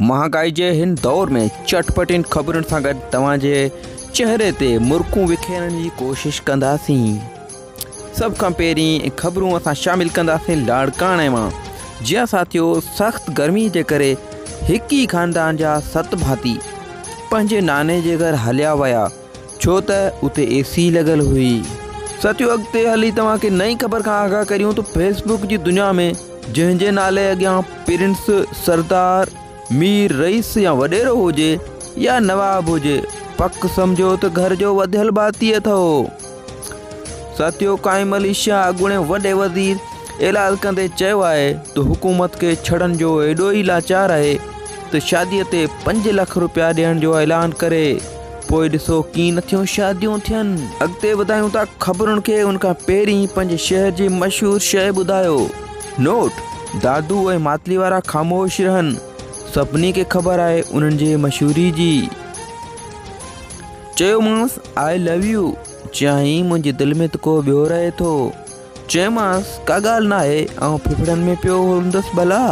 مهانگائي جي هن دور ۾ چٽپٽين خبرن سان گڏ توهان جي چهري تي مرڪون وکيرڻ جي ڪوشش ڪنداسين. سڀ کان پهرين خبرون اسان شامل ڪنداسين لاڙڪاڻي مان. جيئن ساٿيو سخت گرمي جي ڪري هڪ ئي خاندان جا ست ڀاتي پنهنجي ناني جي گهر هليا ويا ڇو ته اتي اي سي لڳل هئي. ساٿيو اڳتي هلي توهان کي نئين خبر کان آگاهه ڪريون ته فيس بڪ جي دنيا ۾ جنهن جي نالي اڳيان پرنس، سردار، مير، رئيس يا وڏيرو هجي يا نواب هجي پڪ سمجهو ته گهر جو وڌيل ڀاتي اٿئو. ساٿيو قائم علي شاهه اڳوڻي وڏي وزير اعلان ڪندي چيو آهي ته حڪومت کي ڇڙن جو ايڏو ئي لاچار آهي ته شادي تي 5 لک روپيا ڏيڻ جو اعلان ڪري پوء ڏسو ڪيئن نٿيون شاديون ٿين. اڳتي وڌايون ٿا خبرن کي ان کان پهرين پنهنجي شهر جي مشهور شيء ٻڌايو. نوٽ، دادو ۽ ماتلي وارا خاموش رهن سڀني کي خبر آهي انهن جي مشهوري جي. چيومانس آء لو يو چيائين منهنجي دل ۾ ته ڪو ٻيو رهي ٿو. چيومانس ڪا ڳالهه ناهي آئون ڦڦڙن ۾ پيو هوندس ڀلا.